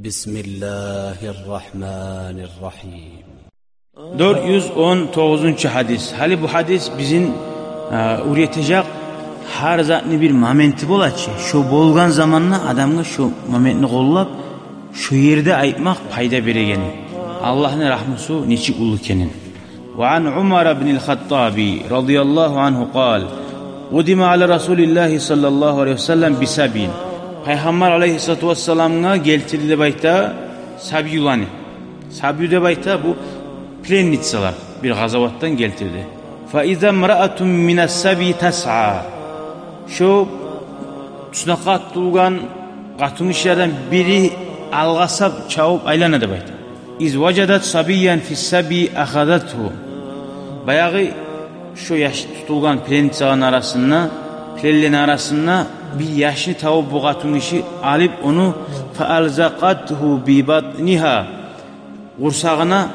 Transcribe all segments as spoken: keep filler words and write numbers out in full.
بسم الله الرحمن الرحيم. Дёрт юз он тогъузунчу гьадис. Гьали бу гьадис бизин, а, уьйретежек, гьар затны бир моменти бола чы. Шо болгъан заманда адамгъа шо моментни къоллап, шо ерде айтмакъ пайда берегенин, Аллагьны рагьмусу нечик уллу экенин. وعن عمر بن الخطاب رضي الله عنه قال: قدم على رسول الله صلى الله عليه وسلم بصبي. Пайхаммар алайгьиссалату вассаламгъа гелтирди деп айта сабиюланы. Сабию деп айта бу пленницалар, бир къазаватдан гелтирди. فإذا امرأة من الصبي تسعى. Шо туснакъгъа тутулгъан къатынгишилерден бири алгъасап, чабып айлана деп айта. إذ وجدت صبيا في الصبي أخذته. Баягъы шо яш тутулгъан пленницаланы арасында, пленлени арасында бир яшны табып бу къатынгиши, алып ону, فألصقته ببطنها, къурсагъына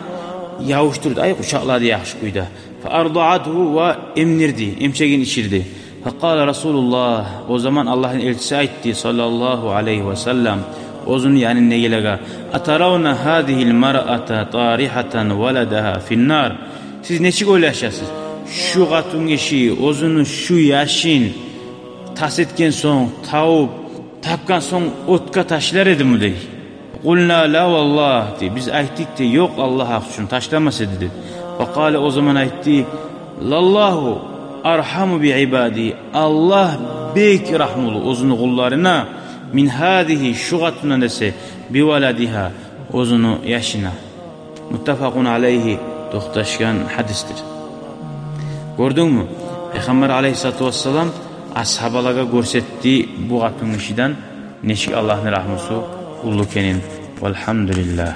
ябушдурду, ай, къучакълады яхшы кюйде. فأرضعته, ва эмдирди, эмчегин ичирди. فقال رسول الله, о заман Аллагьны элчиси айтды, саллаллагьу алайгьи ва саллам, оьзюню янындагъылагъа: أترون هذه المرأة طارحة ولدها في النار؟ Сиз нечик ойлашасыз? Шу къатынгиши оьзюню шу яшын тас этген сонг, табып, тапгъан сонг, отгъа ташлар эдими дей. قلنا: لا والله, дей. Биз айтдыкъ, дей, ёкъ, Аллагь гьакъ учун, ташламас эди, дей. فقال, о заман айтды: لله أرحم بعباده, Аллагь бек рагьмулу оьзюню къулларына, من هذه, шу къатындан эсе, بولدها, оьзюню яшына. متفق عليه, токъташгъан гьадисдир. Гёрдюнгмю? Пайхаммар алайгьиссалату вассалам асгьабалагъа гёрсетди бу къатынгишиден нечик Аллагьны рагьмусу уллу экенин. والحمد لله.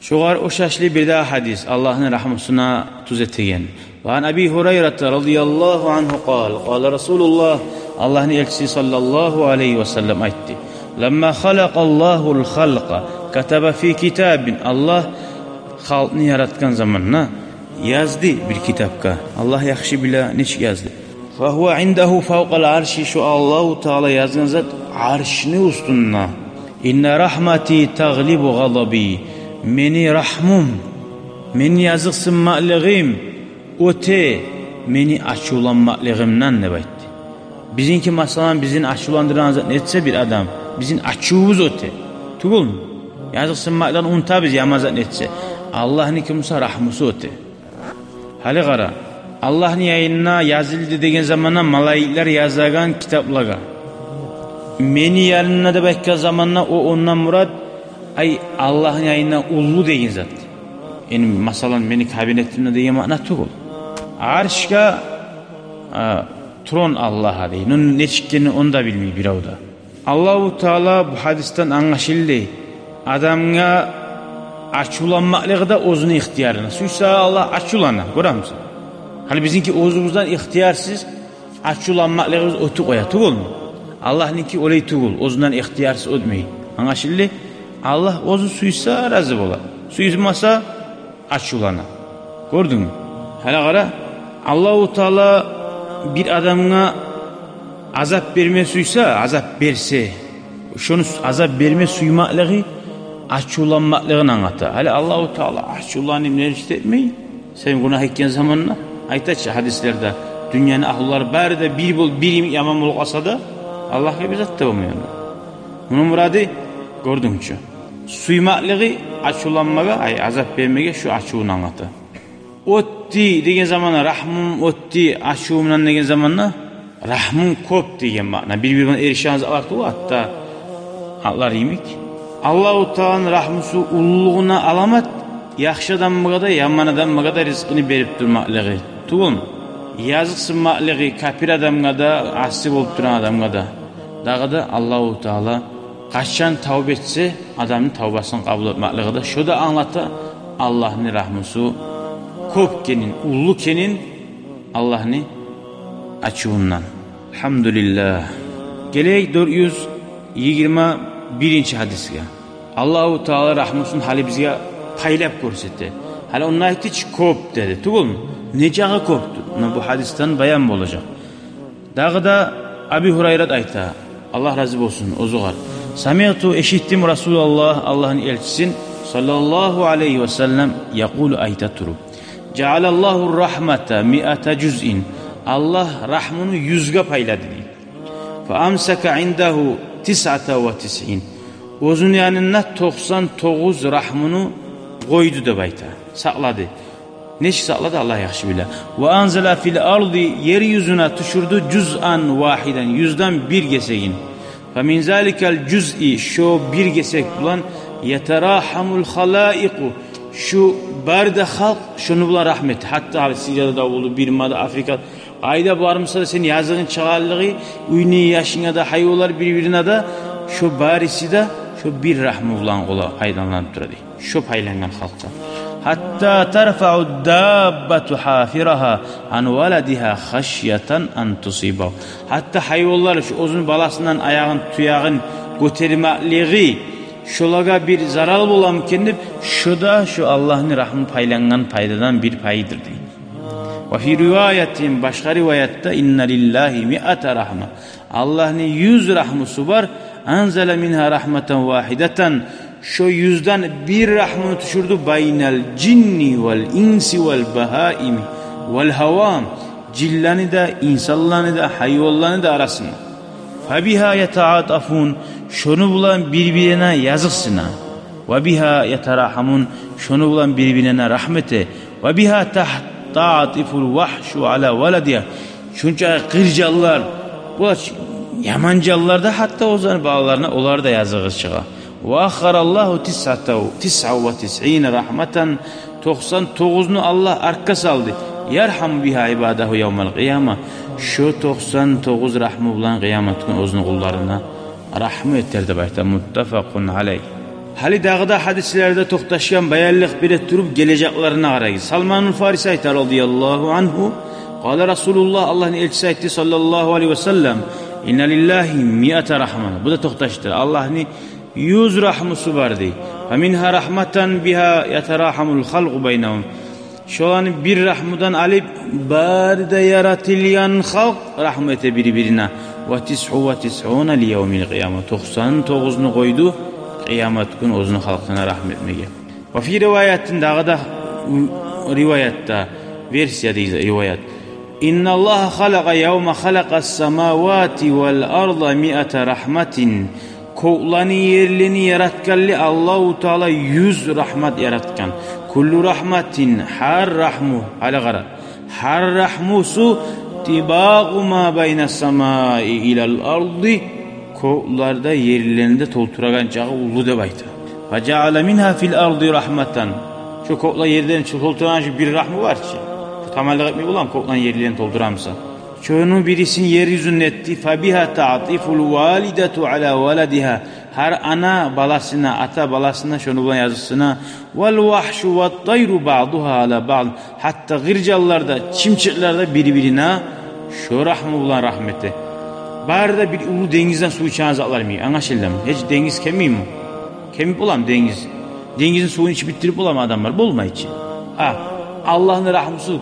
Шогъар ошашлы бирдагъы гьадис, Аллагьны рагьмусуна тюз этеген. وعن أبي هريرة رضي الله عنه قال: قال رسول الله, Аллагьны элчиси саллаллагьу алайгьи ва саллам айтды: لما خلق الله الخلق كتب في كتاب, Аллагь халкъны яратгъан заманда язды бир китапгъа. Аллагь яхшы биле, нечик язды. فهو عنده فوق العرش, шо Аллагьу Таала язгъан зат аршны уьстюнде. إن رحمتي تغلب غضبي, мени рагьмум, мени языкъсынмакълыгъым оьте мени ачувланмакълыгъымдан, деп айтды. Бизинки, масала, бизин ачувландырагъан зат нетсе бир адам, бизин ачувубуз оьте. Тюгюлмю? Языкъсынмакълыгъын унутабыз, яман зат нетсе. Аллагьныки буса рагьмусу оьте. Гьали къара, Аллагьны янына язылды деген заманда малайиклер язагъан китаплагъа. Мени янына деп айтгъан заманда о, ондан мурат, ай, Аллагьны янына уллу деген зат. Яни, масала, мени кабинетимде деген маъна тюгюл. Аршгъа, а, трон Аллагьгъа дей. Ну, нечик экенин ону да билмей бирев де. Аллагьу Таала, бу гьадисден англашылды, адамгъа ачувланмакълыгъы да оьзюню ихтиярында. Сюйсе Аллагь ачувлана, гёремисен? Гьали бизинки оьзюбюзден ихтиярсыз ачувланмакълыгъыбыз оьтюп къоя, тюгюлмю? Аллагьныки олай тюгюл, оьзюнден ихтиярсыз оьтмей. Англашылды? Аллагь оьзю сюйсе рази бола, сюймесе ачувлана. Гёрдюнгмю? Гьали къара, Аллагьу Таала бир адамгъа азап берме сюйсе, азап берсе, шону с-, азап берме сюймакълыгъы ачувланмакълыгъын англата. Гьали Аллагьу Таала ачувланып, нервничать этмей, сен гюнагь этген заманда, айта чы гьадислерде, дюньяны агьлулары бары да бир бол-, бир йимик яман болуп къалса да, Аллагьгъа бир зат да болмай онда. Муну мурады, гёрдюнг чю, сюймакълыгъы ачувланмагъа, ай, азап бермеге, шу ачувун англата. Оьтди деген заманда, рагьмум оьтди ачувумдан деген заманда, рагьмум кёп деген маъна. Бир-бири булан эришеген затлар тюгюл, гьатта атлар йимик. Аллагьу Тааланы рагьмусу уллулугъуна аламат, яхшы адамгъа да, яман адамгъа да ризкъыны берип турмакълыгъы тюгюлмю? Языкъсынмакълыгъы капир адамгъа да, аси болуп турагъан адамгъа да. Дагъы да Аллагьу Таала къачан тавба этсе, адамны тавбасын къабул этмакълыгъы да. Шо да англата Аллагьны рагьмусу кёп экенин, уллу экенин Аллагьны ачувундан. Альгьамдулиллагь. Гелейик дёрт юз йигирма биринчи гьадисге. Аллагьу Таала рагьмусун гьали бизге пайлап гёрсете. Гьали онда айтды чы, кёп деди, тюгюлмю? Не чакъы кёпдюр? Муна бу гьадисден баян болажакъ. Дагъы да Аби Гьурайрат айта, Аллагь рази болсун оьзюгъар. Самигьту, эшитдим, Расулаллагь, Аллагьны элчисин, саллаллагьу алайгьи ва саллам, якъулу, айта туруп: «Жаъалаллагьу ррагьмата миата жузъин». Аллагь рагьмуну юзге пайлады дей. «Фа амсака индагьу тисъата ва тисъин». Оьзюню янында токъсан тогъуз рагьмуну къойду деп айта. Сакълады. Нечик сакълады, Аллагь яхшы биле. «Ва анзала фил арди», ер юзюне тюшюрдю, «жузъан вагьидан», юзден бир гесегин. «Фа мин заликал жузъи», шо бир гесек булан, «ятарагьамул халаикъу», шу бары да халкъ шону булан рагьму эте. Гьатта гьали Сирияда да болду, Бирмада, Африкада, къайда бармуса да, сени языгъынг чыгъарлыгъы, уьйню яшынга да, гьайванлар бир-бирине де, шо бариси де шо бир рагьму булан къола пайдаланып тура дей. Шо пайлангъан халкъгъа. «Гьатта тарфаъу даббату гьафирагьа ан валадигьа хашйатан ан тусибагьу». Гьатта гьайванлар шо оьзюню баласындан аягъын, туягъын гётермеклиги шолагъа бир зарал боламы экен деп, шо да шо Аллагьны рагьму пайлангъан пайдадан бир пайдыр дей. «Ва фи риваятин», башгъа риваятда: «Инна лиллагьи миата рагьма». Аллагьны юз рагьмусу бар. «Анзала мингьа рагьматан вагьидатан». Шо юзден бир рагьмуну тюшюрдю. «Байнал жинни вал инси вал багьаими вал гьавам». Жинлени де, инсанланы да, гьайванланы да арасына. «Фабигьа ятаатафун». Шону булан бир-бирине языкъсына. «Ва бигьа ятарагьамун». Шону булан бир-бирине рагьму эте. «Ва бигьа тагь-, тагьтаатифул вагьшу ала валадигьа». Шунча къыр жанлар, булай яман жанлар да, гьатта оьзлени балаларына, олар да языгъы чыгъа. «Ва аххараллагьу тисъата, тисъа ва тисъина рагьматан». Токъсан тогъузну Аллагь артгъа салды. «Яргьаму бигьа ибадагьу явмал къияма». Шо токъсан тогъуз рагьму булан къыямат гюн оьзюню къулларына рагьму этер деп айта. Муттафакъун алайгь. Гьали дагъы да гьадислерде токъташгъан, баянлыкъ бере туруп, гележеклерине къарайгъыз. Салманул Фариси айта, радияллагьу ангьу: «Къала Расулуллагь», Аллагьны элчиси айтды, саллаллагьу алайгьи ва саллам: «Инна лиллагьи миата рагьма». Бу да токъташдыр. Аллагьны юз рагьмусу бар дей. «Фа мингьа рагьматан бигьа ятарагьамул халкъу байнагьум». Шоланы бир рагьмудан алып, бары да яратылгъан халкъ рагьму эте бир-бирине. «Ва тисъу ва тисъуна ли явмил къияма». Токъсан тогъузну къойду къыямат гюн оьзюню халкъына рагьму этмеге. «Ва фи риваятин», дагъы да риваятда, версия дейбиз, риваят: «Инналлагьа халакъа явма халакъас самавати вал арда миата рагьматин». Кёклени, ерлени яратгъанлы Аллагьу Таала юз рагьмат яратгъан. «Куллу рагьматин», гьар рагьму, гьали къара, гьар рагьмусу, «тибакъу ма байна самаи илал арди», кёклер де, ерлени де толтурагъан чакъы уллу деп айта. «Фа жаъала мингьа фил арди рагьматан». Шо кёклени, ерлени толтурагъан шо бир рагьму бар чы. Таманлыкъ этмей боламы, кёклени, ерлени толтурамыса? Шону бирисин ер юзюнде этди. «Фа бигьа тагьтаатифул валидату ала валадигьа». Гьар ана баласына, ата баласына шону булан языкъсына. «Вал вагьшу ват тайру баъдугьа ала баъд». Гьатта къыр жанлар да, чымчыкълар да бир-бирине шо рагьму булан рагьму эте. Бары да бир уллу денгизден сув ичеген затлар йимик. Англашылдымы? Гьеч денгиз кемимми? Кемип боламы денгиз? Денгизни сувун ичип битдирип боламы адамлар? Болмай чы. А Аллагьны рагьмусу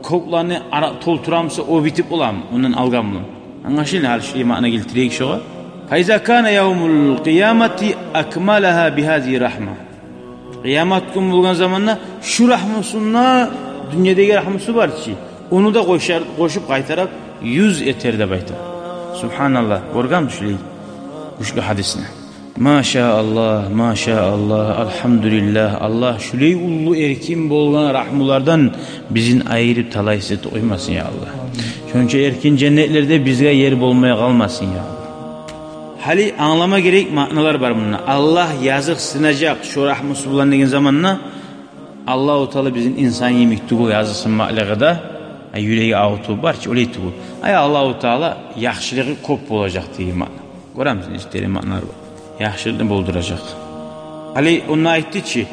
кёклени ара толтурамыса, о битип боламы ондан алгъан булан? Англашылдымы? Гьали шу маъна гелтирейик шогъар. «Фа иза кана явмул къиямати акмалагьа бигьазигьи рагьма». Къыямат гюн болгъан заманда шу рагьмусуна, дюньядагъы рагьмусу бар чы, ону да къошар, къошуп къайтарып юз этер деп айта. Субгьаналлагь, гёргенмисиз шулай гючлю гьадисни? Машааллагь, машааллагь, альгьамдулиллагь. Аллагь шулай уллу эркин болгъан рагьмулардан бизин айырып, талайсыз этип къоймасын, я Аллагь. Шонча эркин женнетлерде бизге ер болмай къалмасын, я Аллагь. Гьали англама герек маъналар бар мунда. Аллагь языкъсынажакъ шо рагьмусу булан деген заманда, Аллагьу Таала бизин инсан йимик тюгюл языкъсынмакълыгъы да, ай, юреги авуртув бар чы, олай тюгюл. Ай, Аллагьу Таала яхшылыгъы кёп болажакъ деген маъна. Гёремисиз, нечик терен маъналар бар. Яхшылыкъны болдуражакъ. Гьали онда айтды чы,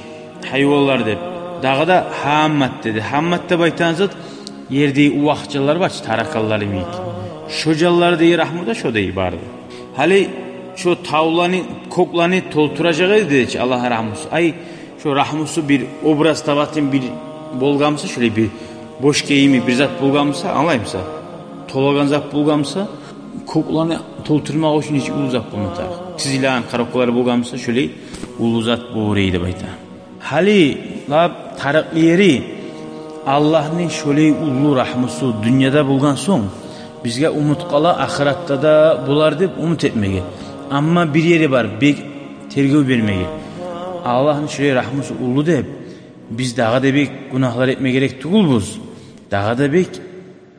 гьайванлар деп. Дагъы да гьаммат деди. Гьаммат деп айтагъан зат, ердеги увакъ жанлар бар чы, тараканлар йимик. Шо жанлар деген рагьму да шо деген барды. Гьали шо тавланы, кёклени толтуражакъ эди деди чи Аллагь рагьмусу. Ай, шо рагьмусу бир образ табатын бир болгъанмыса, шолай бир бош гийими бир зат болгъанмыса, англаймыса, толагъан зат болгъанмыса, кёклени толтурмакъ учун нечик уллу зат болма тарыкъ. Сизилеген коробкалар болгъан буса, шолай уллу зат болур эди деп айта. Гьали лап тарыкълы ери, Аллагьны шолай уллу рагьмусу дюньяда болгъан сонг, бизге умут къала ахыратда да болар деп умут этмеге. Амма бир ери бар, бек тергев бермеге. Аллагьны шолай рагьмусу уллу деп, биз дагъы да бек гюнагьлар этме герек тюгюлбюз. Дагъы да бек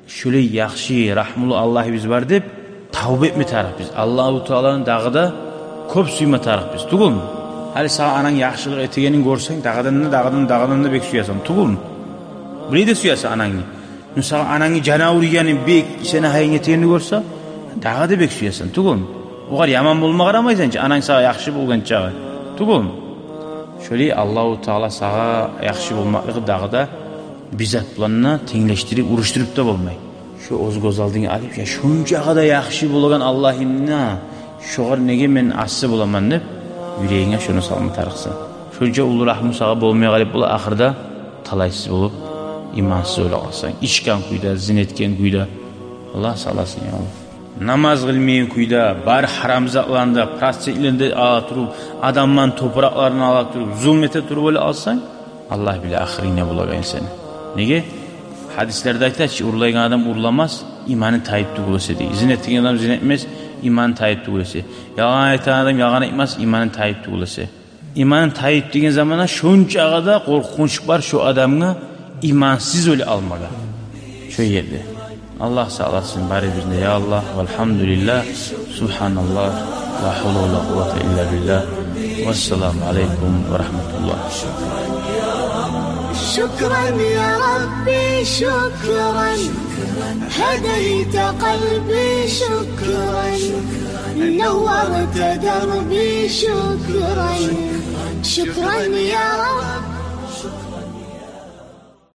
шолай яхшы, рагьмулу Аллагьыбыз бар деп, тавба этме тарыкъбыз. Аллагьу Тааланы дагъы да кёп сюйме тарыкъбыз, тюгюлмю? Гьали сагъа ананг яхшылыкъ этегенин гёрсенг, дагъыдан да, дагъыдан, дагъыдан да бек сюесен, тюгюлмю? Булай да сюесен анангны. Ну, сагъа анангны жана ургъанын бек сени гьайынг этегенин гёрсе, дагъы да бек сюесен, тюгюлмю? Огъар яман болма къарамайсан чы, ананг сагъа яхшы болгъан чагъы, тюгюлмю? Шолай Аллагьу Таала сагъа яхшы болмакълыгъы дагъы да бир зат булан да тенглешдирип, урушдуруп да болмай. Шо оьз гёз алдынга алып, я шончакъы да яхшы болагъан Аллагьымны, шогъар неге мен асси боламан деп, юрегинге шону салма тарыкъсан. Шонча уллу рагьму сагъа болмай къалып бола, ахырда талайсыз болуп, имансыз оьле къалсанг, ичген кюйде, зина этген кюйде. Аллагь сакъласын, я Аллагь. Намаз къылмайгъан кюйде, бар гьарам затланы да, процентлени де ала туруп, адамланы топуракъларын ала туруп, зулму эте туруп оьле къалсанг, Аллагь биле ахырынг не болагъанын сени. Неге? Гьадислерде айта чы, урлайгъан адам урламас, иманы тайып тюгюл эсе, дей. Зина этеген адам зина этмес, иманы тайып тюгюл эсе. Ялгъан айтагъан адам ялгъан айтмас, иманы тайып тюгюл эсе. Иманы тайып деген заманда шончакъы да къоркъунч бар шо адамгъа имансыз оьле къалмагъа. Шо ерде. Аллагь сакъласын барыбызны да, я Аллагь. Валгьамдулиллагь, субгьаналлагь, ла гьавла ва ла къуввата илла биллагь. Вассаламу алейкум ва рагьматуллагь. شكرا يا ربي، شكرا. هديت قلبي، شكرا. نورت دربي، شكرا. شكرا يا رب.